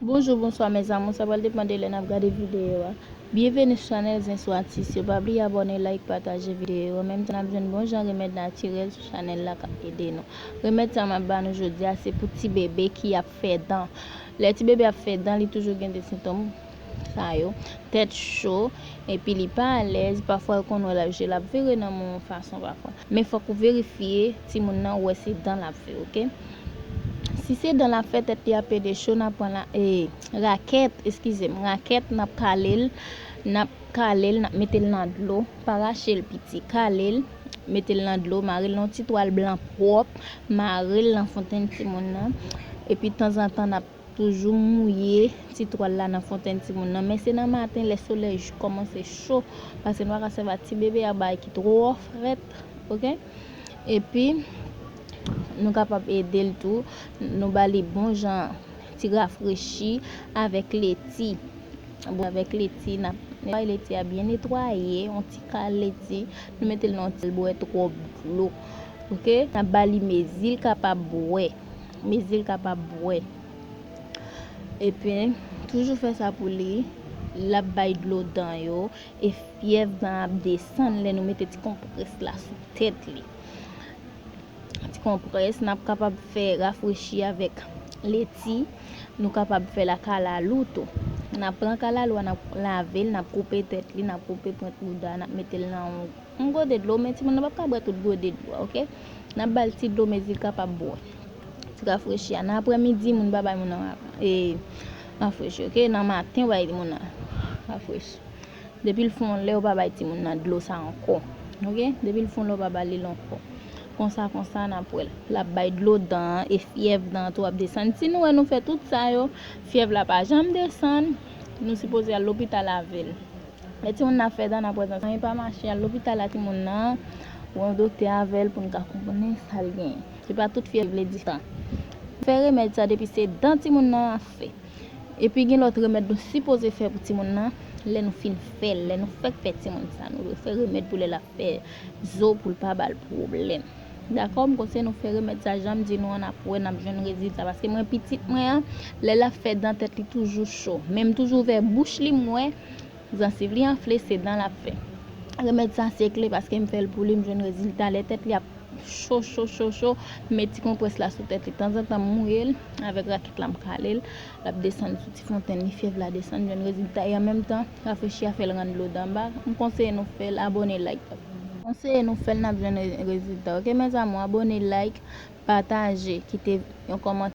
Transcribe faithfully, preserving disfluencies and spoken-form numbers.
Bonjou, bonswa, mes amours, sa pral depann de lè n ap gade videyo a. Byenveni sou chanèl Zen sou Atis yo. Pa bliye abòne, like, pataje videyo yo. An menm tan, n ap jwenn bon jan remèd natirèl sou chanèl la k ap ede nou. Remèd sa m ap ba nou jodi a, se pou ti bebe ki ap fè dan. Lè ti bebe ap fè dan, li toujou gen de sentòm sa yo. Tèt cho, epi li pa alèz, pafwa l konn wè l ap je, l ap vire nan men w yon fason pafwa. Men fòk ou verifye timoun nan, ou wè se dan l ap fè, oke? Si se dan l ap fè, tèt li ap pede cho, n ap pran la, e, rakèt, eskize m, rakèt, n ap kale l, n ap kale l, n ap mete l nan dlo, pa rache l piti, kale l, mete l nan dlo, mare l nan yon ti twal blan pwòp, mare l nan fontenn timoun nan, epi tanzantan n ap toujou mouye ti twal la nan fontenn timoun nan. Men se nan maten, lè solèy j- kòmanse cho, paske nou pa ka sèvi ak ti bebe ak bagay ki twò frèt, oke? Epi, nou kapab ede l tou, nou ba li bon jan ti rafrechi avèk leti. Bon, avèk leti, n ap netwaye leti a byen netwaye, yon ti kal leti, nou mete l nan yon ti bwè twòp dlo. Oke? N ap ba li mezi l kapab bwè. Mezi l kapab bwè. Epi, toujou fè sa pou li. L ap bay dlo dan yo. E fyèv dan ap desann lè nou mete ti konprès la sou tèt li. Ti konprès, n ap kapab fè rafrechi avèk leti. Nou kapab fè l ak kalalou tou. N ap pran kalalou a, n ap lave l, n ap koupe tèt li, n ap koupe pwent bouda, n ap mete l nan yon, yon gode dlo, men timoun nan p ap ka bwè tout gode dlo a, oke? N ap ba l ti dlo mezi l kapab bwè. Ti rafrechi a. Nan aprèmidi, moun pa bay moun nan ra- e, rafrechi, oke? Nan maten, ou bay moun nan rafrechi. Depi l fè yon lè, ou pa bay timoun nan dlo sa ankò. Oke? Depi l fè yon lè, ou pa ba li l ankò. Konsa, konsa, n ap wè l. L ap bay dlo dan an, e fyèv dan an tou ap desann. Si nou wè nou fè tout sa yo, fyèv la pa janm desann, nou sipoze al lopital avè l. Lè timoun nan ap fè dan, n ap wè dan sa pa mache, al lopital ak timoun nan, wè yon doktè avè l pou n ka konprann sa l genyen. Se pa tout fyèv vle di dan. Fè remèd sa depi se dan timoun nan ap fè. Epi gen lòt remèd nou sipoze fè pou timoun nan, lè nou fin fè l, lè nou fèk fè timoun sa, nou dwe fè remèd pou lè l ap fè zo pou l pa ba l pwoblèm. Dakò, m konseye nou fè remèd sa, jan m di nou an, n ap wè, n ap jwenn rezilta. Paske mwen, pitit mwen an, lè l ap fè dan, tèt li toujou cho. Men m toujou ouvè bouch li, m wè, zansiv li anfle, se dan l ap fè. Remèd sa se kle paske m fè l pou li, m jwenn rezilta. Lè tèt li ap cho, cho, cho, cho, m met ti konprès la sou tèt li. Tanzantan, m mouye l avèk rakèt la, m kale l. L ap desann sou ti fontenn li, fyèv la desann, jwenn rezilta. E an menm tan, rafrechi a fè l rann dlo dan ba. M konseye nou fè l, abòne, like. Konseye nou fè l, n ap jwenn re- rezilta. Oke, mes amours, abòne, like, pataje, kite yon kòmantè.